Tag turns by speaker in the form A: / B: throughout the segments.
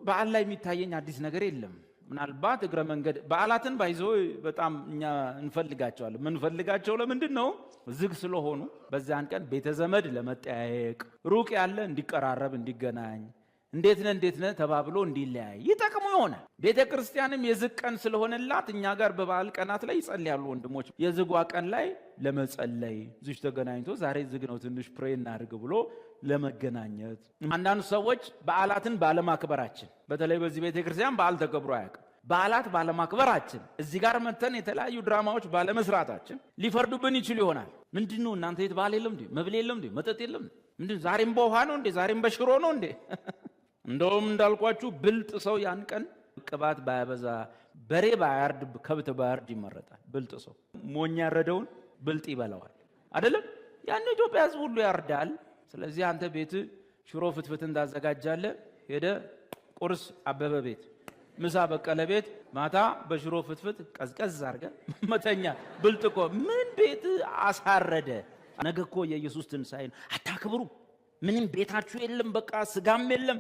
A: በዓል ላይ የሚታየኝ አዲስ ነገር የለም። ምናልባት እግረ መንገድ በዓላትን ባይዞ በጣም እኛ እንፈልጋቸዋለን። ምንፈልጋቸው ለምንድን ነው? ዝግ ስለሆኑ በዚያን ቀን ቤተዘመድ ለመጠያየቅ፣ ሩቅ ያለ እንዲቀራረብ፣ እንዲገናኝ፣ እንዴት ነህ እንዴት ነህ ተባብሎ እንዲለያይ ይጠቅሙ ይሆናል። ቤተ ክርስቲያንም የዝግ ቀን ስለሆነላት እኛ ጋር በበዓል ቀናት ላይ ይጸልያሉ ወንድሞች። የዝጓ ቀን ላይ ለመጸለይ እዚች ተገናኝቶ ዛሬ ዝግ ነው ትንሽ ፕሬ እናድርግ ብሎ ለመገናኘት። አንዳንድ ሰዎች በዓላትን ባለማክበራችን፣ በተለይ በዚህ ቤተ ክርስቲያን በዓል ተከብሮ አያውቅም። በዓላት ባለማክበራችን፣ እዚህ ጋር መተን የተለያዩ ድራማዎች ባለመስራታችን ሊፈርዱብን ይችሉ ይሆናል። ምንድን ነው እናንተ የት በዓል የለም እንዴ? መብል የለም እንዴ? መጠጥ የለም ምንድን? ዛሬም በውሃ ነው እንዴ? ዛሬም በሽሮ ነው እንዴ? እንደውም እንዳልኳችሁ ብልጥ ሰው ያን ቀን ቅባት ባያበዛ፣ በሬ ባያርድ፣ ከብት ባያርድ ይመረጣል። ብልጥ ሰው ሞኝ ያረደውን ብልጥ ይበላዋል። አይደለም? ያን ኢትዮጵያ ሕዝብ ሁሉ ያርዳል። ስለዚህ አንተ ቤት ሽሮ ፍትፍትን ታዘጋጃለህ። ሄደ ቁርስ አበበ ቤት፣ ምሳ በቀለ ቤት፣ ማታ በሽሮ ፍትፍት ቀዝቀዝ አድርገህ መተኛ። ብልጥ እኮ ምን ቤት አሳረደ? ነገ እኮ የኢየሱስ ትንሣኤ ነው። አታክብሩ። ምንም ቤታችሁ የለም፣ በቃ ስጋም የለም፣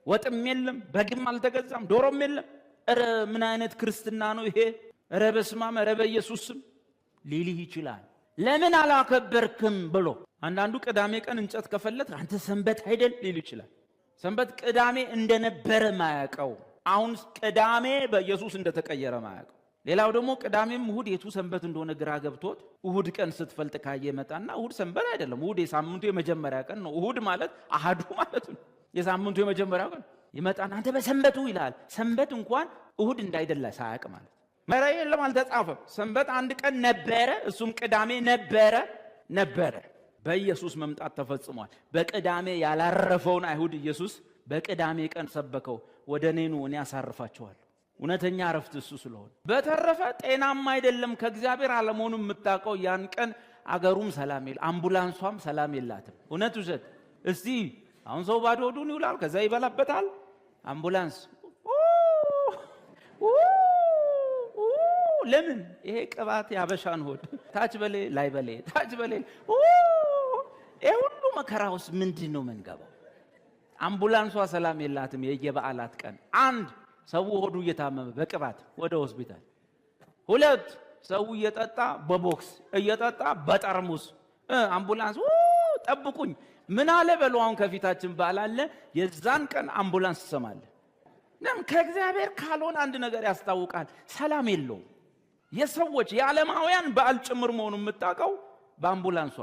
A: ወጥም የለም፣ በግም አልተገዛም፣ ዶሮም የለም። እረ ምን አይነት ክርስትና ነው ይሄ? እረ በስማም፣ እረ በኢየሱስ ስም ሊልህ ይችላል። ለምን አላከበርክም ብሎ አንዳንዱ ቅዳሜ ቀን እንጨት ከፈለት አንተ ሰንበት አይደል ሊል ይችላል። ሰንበት ቅዳሜ እንደነበረ ማያውቀው አሁን ቅዳሜ በኢየሱስ እንደተቀየረ ማያውቀው። ሌላው ደግሞ ቅዳሜም እሁድ የቱ ሰንበት እንደሆነ ግራ ገብቶት እሁድ ቀን ስትፈልጥ ካየ መጣና እሁድ ሰንበት አይደለም፣ እሁድ የሳምንቱ የመጀመሪያ ቀን ነው። እሁድ ማለት አሃዱ ማለት ነው። የሳምንቱ የመጀመሪያ ቀን ይመጣና አንተ በሰንበቱ ይላል። ሰንበት እንኳን እሁድ እንዳይደለ ሳያውቅ ማለት መረ የለም አልተጻፈም። ሰንበት አንድ ቀን ነበረ፣ እሱም ቅዳሜ ነበረ ነበረ። በኢየሱስ መምጣት ተፈጽሟል። በቅዳሜ ያላረፈውን አይሁድ ኢየሱስ በቅዳሜ ቀን ሰበከው። ወደ እኔ ኑ እኔ አሳርፋችኋለሁ። እውነተኛ እረፍት እሱ ስለሆነ። በተረፈ ጤናማ አይደለም ከእግዚአብሔር አለመሆኑ የምታውቀው ያን ቀን አገሩም ሰላም የለ፣ አምቡላንሷም ሰላም የላትም። እውነት ውሸት? እስቲ አሁን ሰው ባዶ ሆዱን ይውላል፣ ከዛ ይበላበታል። አምቡላንስ ለምን ይሄ ቅባት ያበሻን ሆድ ታች በሌ ላይ በሌ ታች በሌ ይሄ ሁሉ መከራ ውስጥ ምንድን ነው ምንገባው? አምቡላንሷ ሰላም የላትም። የየበዓላት ቀን አንድ ሰው ሆዱ እየታመመ በቅባት ወደ ሆስፒታል፣ ሁለት ሰው እየጠጣ በቦክስ እየጠጣ በጠርሙስ አምቡላንስ ጠብቁኝ ምን አለ በሉ። አሁን ከፊታችን በዓል አለ። የዛን ቀን አምቡላንስ ትሰማለህ። ለምን ከእግዚአብሔር ካልሆነ አንድ ነገር ያስታውቃል፣ ሰላም የለውም። የሰዎች የዓለማውያን በዓል ጭምር መሆኑ የምታውቀው በአምቡላንሷ።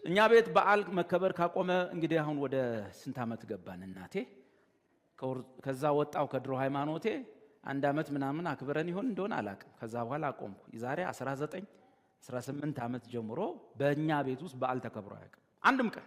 A: እኛ ቤት በዓል መከበር ካቆመ እንግዲህ አሁን ወደ ስንት ዓመት ገባን እናቴ። ከዛ ወጣው ከድሮ ሃይማኖቴ አንድ ዓመት ምናምን አክብረን ይሆን እንደሆነ አላቅም። ከዛ በኋላ አቆምኩ። የዛሬ 19 18 ዓመት ጀምሮ በእኛ ቤት ውስጥ በዓል ተከብሮ አያውቅም አንድም ቀን።